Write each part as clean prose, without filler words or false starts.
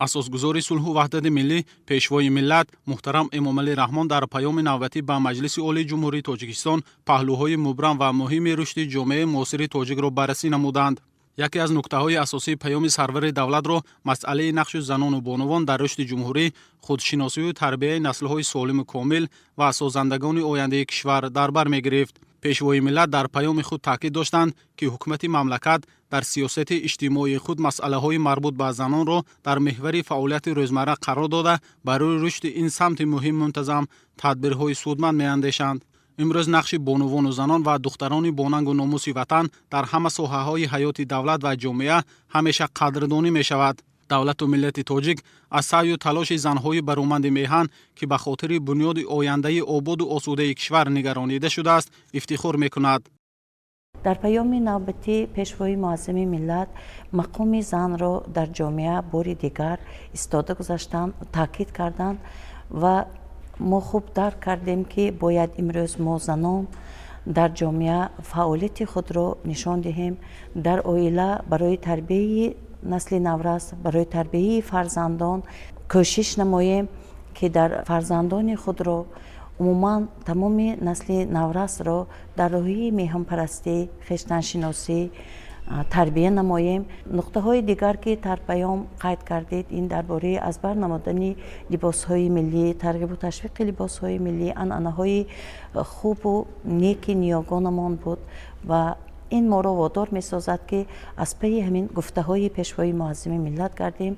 Асосгузори сулҳу ваҳдати миллӣ, Пешвои миллат муҳтарам Эмомалӣ Раҳмон дар Паёми навбатӣ ба Маҷлиси Олии Ҷумҳурии Тоҷикистон паҳлӯҳои мубрам ва муҳими рушди ҷомеаи муосири тоҷикро баррасӣ намуданд. Яке аз нуктаҳои асосии Паёми сарвари давлатро масъалаи нақши занону бонувон дар рушди ҷумҳурӣ, худшиносию тарбияи наслҳои солиму комил ва созандагони ояндаи кишвар дар бар мегирифт. Пешвои миллат дар паёми худ таъкид доштанд, ки ҳукумати мамлакат дар сиёсати иҷтимоии худ масъалаҳои марбут ба занонро дар меҳвари фаъолияти рӯзмарра қарор дода, барои рушди ин самти муҳим мунтазам тадбирҳои судманд меандешанд. Имрӯз нақши бонувону занон ва духтарони бонангу номуси ватан дар ҳама соҳаҳои ҳаёти давлат ва ҷомеа ҳамеша қадрдонӣ мешавад. Давлату миллати тоҷик аз саъю талоши занҳои бароманди меҳан, ки ба хотири бунёди ояндаи ободу осудаи кишвар нигаронида шудааст, ифтихор мекунад. Дар Паёми навбатӣ Пешвои муаззами миллат мақоми занро дар ҷомеа бори дигар истода гузаштанд, таъкид карданд ва мо хуб дарк кардем, ки бояд имрӯз мо, занон, дар ҷомеа фаъолияти худро нишон диҳем, дар оила барои тарбияи насли наврас, барои тарбияи фарзандон кӯшиш намоем, ки дар фарзандони худро, умуман тамоми насли наврасро дар рӯҳияи меҳанпарастӣ, хештаншиносӣ тарбия намоем. Нуқтаҳои дигар, ки дар паём қайд кардед, ин дар бораи аз бар намудани либосҳои миллӣ, тарғибу ташвиқи либосҳои миллӣ, анъанаҳои хубу неки ниёгонамон буд ва ин моро водор месозад, ки аз пайи ҳамин гуфтаҳои Пешвои муаззами миллат гардем.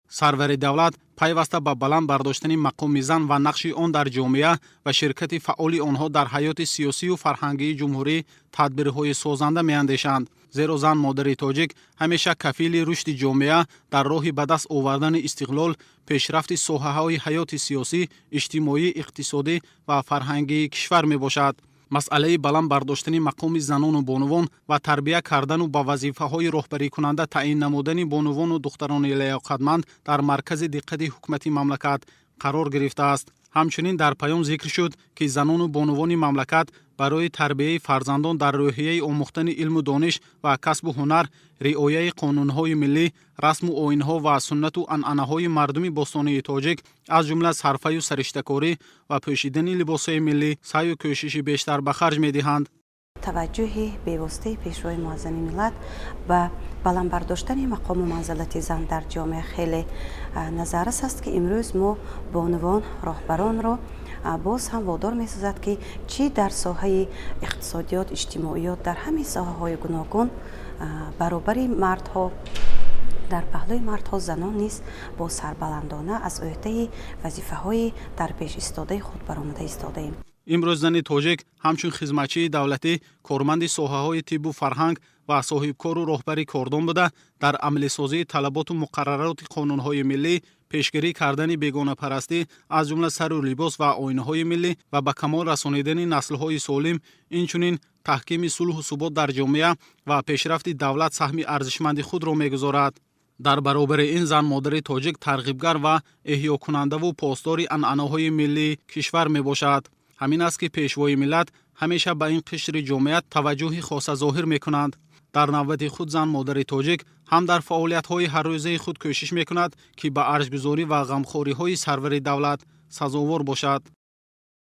Сарвари давлат пайваста ба баланд бардоштани мақоми зан ва нақши он дар ҷомеа ва ширкати фаъоли онҳо дар ҳаёти сиёсию фарҳангии ҷумҳурӣ тадбирҳои созанда меандешанд. Зеро зан, модари тоҷик ҳамеша кафили рушди ҷомеа дар роҳи ба даст овардани истиқлол, пешрафти соҳаҳои ҳаёти сиёсӣ, иҷтимоӣ, иқтисодӣ ва фарҳангии кишвар мебошад. Масъалаи баланд бардоштани мақоми занону бонувон ва тарбия кардану ба вазифаҳои роҳбарикунанда таъин намудани бонувону духтарони лаёқатманд дар маркази диққати ҳукумати мамлакат қарор гирифтааст. Ҳамчунин дар паём зикр шуд, ки занону бонувони мамлакат барои тарбияи фарзандон дар рӯҳияи омӯхтани илму дониш ва касбу ҳунар, риояи қонунҳои миллӣ, расму оинҳо ва суннату анъанаҳои мардуми бостонии тоҷик, аз ҷумла сарфаю сариштакорӣ ва пӯшидани либосҳои миллӣ, саъю кӯшиши бештар ба харҷ медиҳанд. Таваҷҷӯҳи бевоситаи Пешвои муаззами миллат ба баланд бардоштани мақому манзилати зан дар ҷомеа хеле назаррас аст, ки имрӯз мо бонувон роҳбаронро боз ҳам водор месозад, ки чӣ дар соҳаи иқтисодиёт, иҷтимоиёт, дар ҳамин соҳаҳои гуногун баробари мардҳо, дар паҳлӯи мардҳо занон низ бо сарбаландона аз ӯҳдаи вазифаҳои дар пеш истодаи худ баромада истодаем. Имрӯз зани тоҷик ҳамчун хизматчии давлатӣ, корманди соҳаҳои тиббу фарҳанг ва соҳибкору роҳбари кордон буда, дар амалисозии талаботу муқаррароти қонунҳои миллӣ, пешгирӣ кардани бегонапарастӣ, аз ҷумла сару либос ва оинаҳои миллӣ ва ба камол расонидани наслҳои солим, инчунин таҳкими сулҳу субот дар ҷомеа ва пешрафти давлат саҳми арзишманди худро мегузорад. Дар баробари ин зан, модари тоҷик тарғибгар ва эҳёкунандаву посдори анъанаҳои миллии кишвар мебошад. Ҳамин аст, ки Пешвои миллат ҳамеша ба ин қишри ҷомеа таваҷҷӯҳи хоса зоҳир мекунанд. Дар навбати худ зан, модари тоҷик ҳам дар фаъолиятҳои ҳаррӯзаи худ кӯшиш мекунад, ки ба арҷгузорӣ ва ғамхориҳои сарвари давлат сазовор бошад.